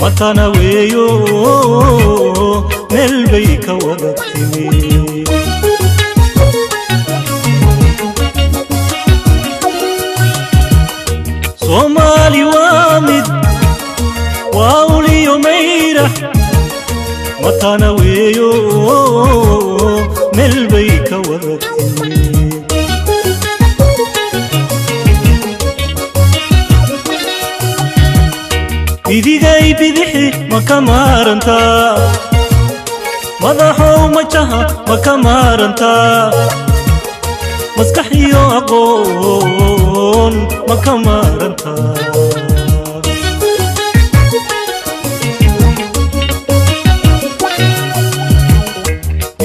Matana weeyo, meel bay ka wada timi. Soomaali waa mid, waa uliyo mayrax. Matana weeyo, meel bay ka wada timi. Idigay bidixi ma ka maarantaa? Madaxow majaha ma ka maarantaa? Maskax iyo aqoon ma ka maarantaa?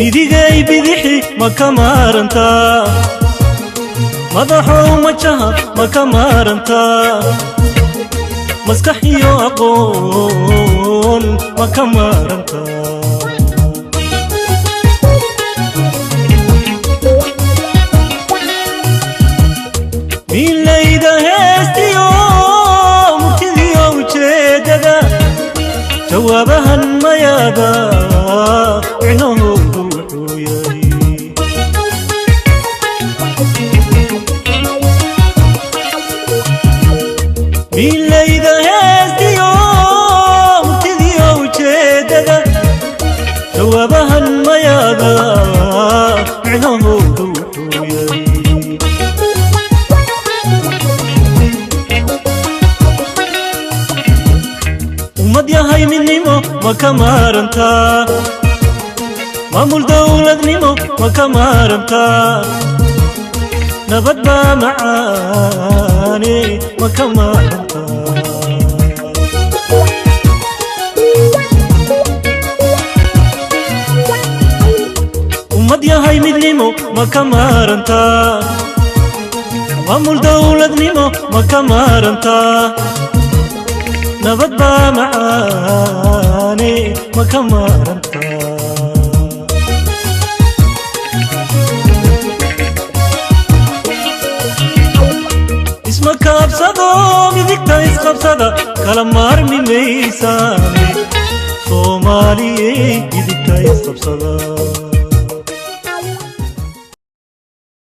Idigay bidixi ma ka maarantaa? Madaxow majaha ma ka maarantaa? Maskax iyo aqoon ma ka maarantaa? Milayda heestiyo murtidiyo ujeedada, jawaabahan mayaada micnahoodu wuxuu yahay. Milayda heestiyo murtidiyo ujeedada, jawaabahan mayaada micnahoodu wuxuu yahay. Ummad yahay midnimo ma ka maarantaa? Maamul dowladnimo ma ka maarantaa? Nabad baa macaane, ma ka maarantaa? Ummad yahay midnimo ma ka maarantaa? Maamul dowladnimo ma ka maarantaa? Nabad baa macaane, ma ka maarantaa? Isma kaabsado, midigta isqabsada, kala maarmi maysaane. Soomaaliyey, midigta isqabsada.